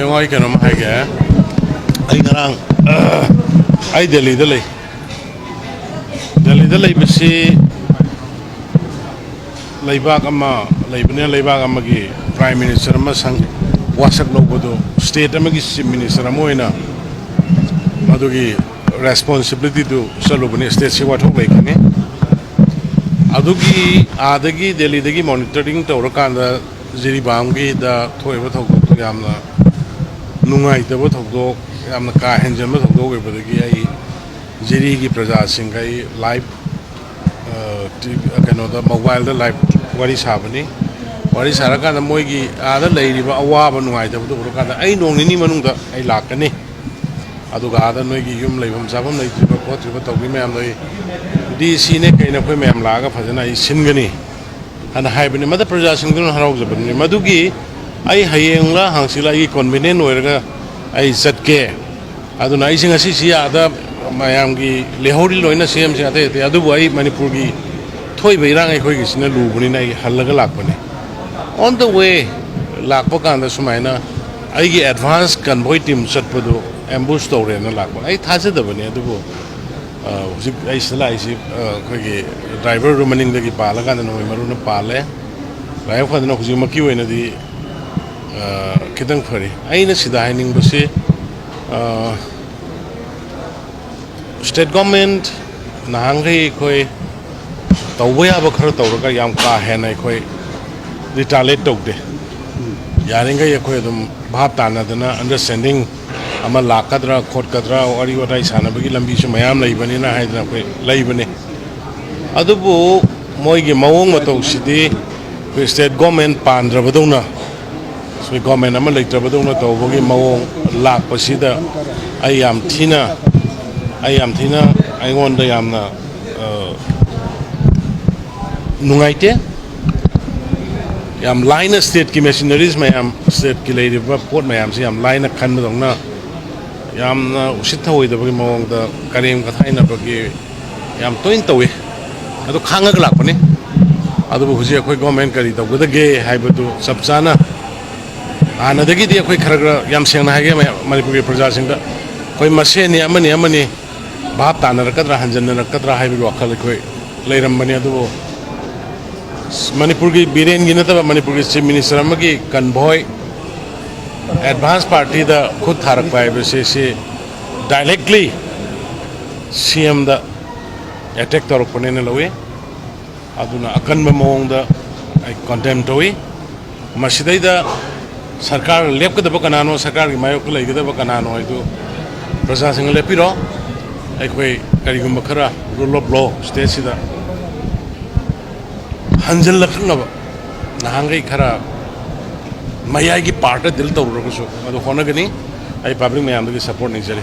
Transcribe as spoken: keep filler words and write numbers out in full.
ꯌꯦꯡꯉꯣ, ꯑꯩ ꯀꯩꯅꯣꯝ ꯍꯥꯏꯒꯦ꯫ ꯑꯩ ꯉꯔꯥꯡ, ꯑ, ꯑꯩ ꯗꯦꯜꯂꯤꯗ ꯂꯩ꯫ ꯗꯦꯜꯂꯤꯗ ꯂꯩꯕꯁꯤ ꯂꯩꯕꯥꯛ ꯑꯃ ꯂꯩꯕꯅꯤꯅ, ꯂꯩꯕꯥꯛ ꯑꯃꯒꯤ Prime Minister ꯑꯃ ꯁꯪ ꯋꯥꯁꯛ ꯂꯧꯕꯗꯨ, state ꯑꯃꯒꯤ Chief Minister ꯑꯃ ꯑꯣꯏꯅ ꯃꯗꯨꯒꯤ responsibility ꯗꯨ ꯆꯠꯂꯨꯕꯅꯤ꯫ State ꯁꯤ ꯋꯥꯊꯣꯛ ꯂꯩꯈꯤꯅꯤ꯫ ꯑꯗꯨꯒꯤ ꯑꯥꯗꯒꯤ, ꯗꯦꯜꯂꯤꯗꯒꯤ monitoring ꯇꯧꯔꯀꯥꯟꯗ ꯖꯤꯔꯤꯕꯥꯝꯒꯤꯗ ꯊꯣꯛꯏꯕ ꯊꯧꯗꯣꯛꯇꯨ ꯌꯥꯝꯅ ꯅꯨꯡꯉꯥꯏꯇꯕ ꯊꯧꯗꯣꯛ, ꯌꯥꯝꯅ ꯀꯥ ꯍꯦꯟꯖꯟꯕ ꯊꯧꯗꯣꯛ ꯑꯣꯏꯕꯗꯒꯤ ꯑꯩ ꯖꯤꯔꯤꯒꯤ ꯄ꯭ꯔꯖꯥꯁꯤꯡꯒ ꯑꯩ live, ꯑ, ꯇꯤ-, ꯀꯩꯅꯣꯗ, mobile ꯗ live ꯋꯥꯔꯤ ꯁꯥꯕꯅꯤ꯫ ꯋꯥꯔꯤ ꯁꯥꯔꯀꯥꯟꯗ ꯃꯣꯏꯒꯤ ꯑꯥꯗ ꯂꯩꯔꯤꯕ ꯑꯋꯥꯕ ꯅꯨꯡꯉꯥꯏꯇꯕꯗꯨ ꯎꯔꯀꯥꯟꯗ ꯑꯩ ꯅꯣꯡ ꯅꯤꯅꯤ ꯃꯅꯨꯡꯗ ꯑꯩ ꯂꯥꯛꯀꯅꯤ꯫ ꯑꯗꯨꯒ ꯑꯥꯗ ꯅꯣꯏꯒꯤ ꯌꯨꯝ ꯂꯩꯐꯝ ꯆꯥꯐꯝ ꯂꯩꯇ꯭ꯔꯤꯕ ꯈꯣꯠꯇ꯭ꯔꯤꯕ ꯇꯧꯕꯤ ꯃꯌꯥꯝꯗꯣ ꯑꯩ ꯗꯤ ꯁꯤꯅꯦ ꯀꯩꯅ ꯑꯩꯈꯣꯏ ꯃꯌꯥꯝ ꯂꯥꯛꯑꯒ ꯐꯖꯅ ꯑꯩ ꯁꯤꯟꯒꯅꯤ ꯍꯥꯏꯅ ꯍꯥꯏꯕꯅꯤ꯫ ꯃꯗ ꯄ꯭ꯔꯖꯥꯁꯤꯡꯗꯨꯅ ꯍꯔꯥꯎꯖꯕꯅꯤ꯫ ꯃꯗꯨꯒꯤ ꯑꯩ ꯍꯌꯦꯡꯂ ꯍꯪꯆꯤꯠꯂ ꯑꯩꯒꯤ convenient ꯑꯣꯏꯔꯒ ꯑꯩ ꯆꯠꯀꯦ꯫ ꯑꯗꯨꯅ ꯑꯩꯁꯦ ꯉꯁꯤꯁꯤ ꯑꯥꯗ ꯃꯌꯥꯝꯒꯤ ꯂꯩꯍꯧꯔꯤ ꯂꯣꯏꯅ ꯁꯦꯝꯁꯦ ꯑꯇꯩ ꯑꯇꯩ, ꯑꯗꯨꯕꯨ ꯑꯩ ꯃꯅꯤꯄꯨꯔꯒꯤ ꯊꯣꯛꯏꯕ ꯏꯔꯥꯡ ꯑꯩꯈꯣꯏꯒꯤꯁꯤꯅ ꯂꯨꯕꯅꯤꯅ ꯑꯩ ꯍꯜꯂꯒ ꯂꯥꯛꯄꯅꯦ꯫ On the way ꯂꯥꯛꯄ ꯀꯥꯟꯗ ꯁꯨꯃꯥꯏꯅ ꯑꯩꯒꯤ advance convoy team ꯆꯠꯄꯗꯨ ambush ꯇꯧꯔꯦꯅ ꯂꯥꯛꯄ꯫ ꯑꯩ ꯊꯥꯖꯗꯕꯅꯤ, ꯑꯗꯨꯕꯨ, ꯑ, ꯍꯧꯖꯤꯛ ꯑꯩ ꯁꯤꯗ ꯂꯥꯛꯏꯁꯤ, ꯑ, ꯑꯩꯈꯣꯏꯒꯤ driver ꯗꯨ ꯃꯅꯤꯡꯗꯒꯤ ꯄꯥꯜꯂꯀꯥꯟꯗ ꯅꯣꯡꯃꯩ ꯃꯔꯨꯅ ꯄꯥꯜꯂꯦ꯫ ꯂꯥꯏꯕꯛ ꯐꯗꯅ ꯍꯧꯖꯤꯛꯃꯛꯀꯤ ꯑꯣꯏꯅꯗꯤ, ꯑ, ꯈꯤꯇꯪ ꯐꯔꯤ꯫ ꯑꯩꯅ ꯁꯤꯗ ꯍꯥꯏꯅꯤꯡꯕꯁꯤ, ꯑ, state government ꯅꯍꯥꯟꯈꯩ ꯑꯩꯈꯣꯏ ꯇꯧꯕ ꯌꯥꯕ ꯈꯔ ꯇꯧꯔꯒ ꯌꯥꯝ ꯀꯥ ꯍꯦꯟꯅ ꯑꯩꯈꯣꯏ retaliate ꯇꯧꯗꯦ꯫ ꯌꯥꯔꯤꯈꯩ ꯑꯩꯈꯣꯏ ꯑꯗꯨꯝ ꯚꯥꯞ ꯇꯥꯅꯗꯅ understanding ꯑꯃ ꯂꯥꯛꯀꯗ꯭ꯔꯥ ꯈꯣꯠꯀꯗ꯭ꯔꯥ ꯋꯥꯔꯤ ꯋꯥꯇꯥꯏ ꯁꯥꯟꯅꯕꯒꯤ ꯂꯝꯕꯤꯁꯨ ꯃꯌꯥꯝ ꯂꯩꯕꯅꯤꯅ ꯍꯥꯏꯗꯅ ꯑꯩꯈꯣꯏ ꯂꯩꯕꯅꯤ꯫ ꯑꯗꯨꯕꯨ ꯃꯣꯏꯒꯤ ꯃꯑꯣꯡ ꯃꯇꯧꯁꯤꯗꯤ ꯑꯩꯈꯣꯏ state government ꯄꯥꯟꯗ꯭ꯔꯕꯗꯧꯅ, ꯑꯩꯈꯣꯏ government ꯑꯃ ꯂꯩꯇ꯭ꯔꯕꯗꯧꯅ ꯇꯧꯕꯒꯤ ꯃꯑꯣꯡ ꯂꯥꯛꯄꯁꯤꯗ ꯑꯩ ꯌꯥꯝ ꯊꯤꯅ, ꯑꯩ ꯌꯥꯝ ꯊꯤꯅ, ꯑꯩꯉꯣꯟꯗ ꯌꯥꯝꯅ, ꯑ, ꯅꯨꯡꯉꯥꯏꯇꯦ꯫ ꯌꯥꯝ ꯂꯥꯏꯅ state ꯀꯤ machineries ꯃꯌꯥꯝ, state ꯀꯤ ꯂꯩꯔꯤꯕ ꯄꯣꯠ ꯃꯌꯥꯝꯁꯤ ꯌꯥꯝ ꯂꯥꯏꯅ ꯈꯟꯕꯗꯧꯅ, ꯌꯥꯝꯅ ꯎꯁꯤꯠ ꯊꯑꯣꯏꯗꯕꯒꯤ ꯃꯑꯣꯡꯗ ꯀꯔꯦꯝ ꯀꯊꯥꯏꯅꯕꯒꯤ ꯌꯥꯝ ꯇꯣꯏꯅ ꯇꯧꯏ꯫ ꯑꯗꯨ ꯈꯥꯡꯉꯒ ꯂꯥꯛꯄꯅꯤ꯫ ꯑꯗꯨꯕꯨ ꯍꯧꯖꯤꯛ ꯑꯩꯈꯣꯏ government ꯀꯔꯤ ꯇꯧꯒꯗꯒꯦ ꯍꯥꯏꯕꯗꯨ ꯆꯞ ꯆꯥꯅ ꯍꯥꯟꯅꯗꯒꯤꯗꯤ ꯑꯩꯈꯣꯏ ꯈꯔ ꯈꯔ, ꯌꯥꯝ ꯁꯦꯡꯅ ꯍꯥꯏꯒꯦ, ꯃꯌꯥꯝ ꯃꯅꯤꯄꯨꯔꯒꯤ ꯄ꯭ꯔꯖꯥꯁꯤꯡꯗ, ꯑꯩꯈꯣꯏ ꯃꯁꯦꯟꯅꯤ, ꯑꯃꯅꯤ ꯑꯃꯅꯤ, ꯚꯥꯞ ꯇꯥꯅꯔꯛꯀꯗ꯭ꯔꯥ, ꯍꯟꯖꯤꯟꯅꯔꯛꯀꯗ꯭ꯔꯥ ꯍꯥꯏꯕꯒꯤ ꯋꯥꯈꯜ ꯑꯩꯈꯣꯏ ꯂꯩꯔꯝꯕꯅꯤ꯫ ꯑꯗꯨꯕꯨ ꯃꯅꯤꯄꯨꯔꯒꯤ, ꯕꯤꯔꯦꯟꯒꯤ ꯅꯠꯇꯕ, ꯃꯅꯤꯄꯨꯔꯒꯤ ꯆꯤꯐ ꯃꯤꯅꯤꯁꯇꯔ ꯑꯃꯒꯤ ꯀꯟꯚꯣꯏ ꯑꯦꯗꯚꯥꯟꯁ ꯄꯥꯔꯇꯤꯗ ꯈꯨꯠ ꯊꯥꯔꯛꯄ ꯍꯥꯏꯕꯁꯤ, ꯁꯤ ꯗꯥꯏꯔꯦꯛꯂꯤ ꯁꯤ ꯑꯦꯝꯗ ꯑꯦꯇꯦꯛ ꯇꯧꯔꯛꯄꯅꯦꯅ ꯂꯧꯏ꯫ ꯑꯗꯨꯅ ꯑꯀꯟꯕ ꯃꯑꯣꯡꯗ ꯑꯩ ꯀꯟꯗꯦꯝ ꯇꯧꯏ꯫ ꯃꯁꯤꯗꯩꯗ ꯁꯔꯀꯥꯔ ꯂꯦꯞꯀꯗꯕ ꯀꯅꯥꯅꯣ, ꯁꯔꯀꯥꯔꯒꯤ ꯃꯥꯌꯣꯛꯇ ꯂꯩꯒꯗꯕ ꯀꯅꯥꯅꯣ ꯍꯥꯏꯗꯨ ꯄ꯭ꯔꯖꯥꯁꯤꯡꯅ ꯂꯦꯞꯄꯤꯔꯣ꯫ ꯑꯩꯈꯣꯏ ꯀꯔꯤꯒꯨꯝꯕ ꯈꯔ rule of law statesꯁꯤꯗ ꯍꯟꯖꯤꯜꯂꯛꯅꯕ, ꯅꯍꯥꯟꯈꯩ ꯈꯔ ꯃꯌꯥꯏꯒꯤ ꯄꯥꯔꯠꯇ ꯗꯤꯜ ꯇꯧꯔꯨꯔꯒꯁꯨ ꯃꯗꯨ ꯍꯣꯠꯅꯒꯅꯤ꯫ ꯑꯩ ꯄꯕ꯭ꯂꯤꯛ ꯃꯌꯥꯝꯗꯒꯤ ꯁꯄꯣꯔꯠ ꯅꯤꯖꯔꯤ꯫